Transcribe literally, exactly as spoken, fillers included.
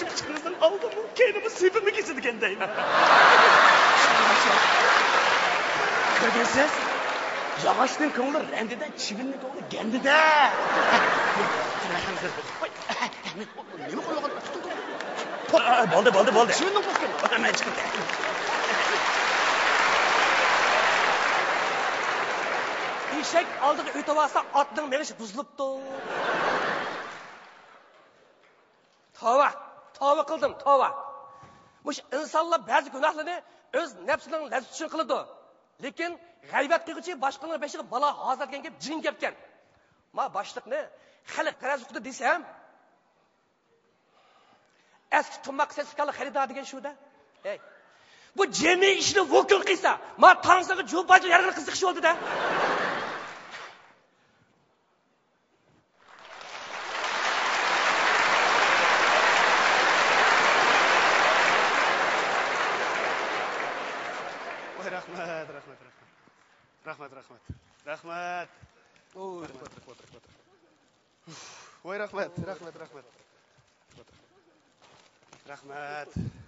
چىقىڭىزنىڭ ئالدىمۇ، كەينىمۇ سېپىمۇ كېسىدىكەن دەيمەن. كۆرگەنسىز؟ ياغاچنىڭ كۆڭلى رەندىدە، چىۋىننىڭ كۆڭلى گەندىدە. ۋاي، نېمە قىلىۋاتقان؟ بولدى، بولدى، بولدى. چىۋىننىڭ پوستى. مەن چىقىپ كەتتىم. ئېشەك ئالدىغا ئۆتۈۋالسا، ئاتنىڭ مېڭىشى بۇزۇلۇپتۇ. توۋا، توۋا قىلدىم، توۋا. مۇشۇ ئىنسانلار بەزى گۇناھلىرىنى ئۆز نەپسىنىڭ لەززىتى ئۈچۈن قىلىدۇ. لېكىن غەيۋەت قىلغۇچى باشقىلارنىڭ بېشىغا بالا ھازىر دېگەن گەپ جىڭ گەپكەن. ما باشلىقنى خەلق غەرەز ئۇقتى دېسەم، ئەسكى تۇماق سېتىۋالغان خېرىدار دېگەن شۇ-دە. ھەي، بۇ جىمى ئىشنى ۋوكۇل قىلسا، ما تاڭزىغا جۇ باجۇ يارغىنى قىزىقىش بولدى-دە. ۋاي، رەھمەت، رەھمەت، رەھمەت. رەھمەت، رەھمەت. رەھمەت. ئوي، رەھمەت، رەھمەت، رەھمەت، رەھمەت. ۋاي، رەھمەت، رەھمەت، رەھمەت. رەھمەت.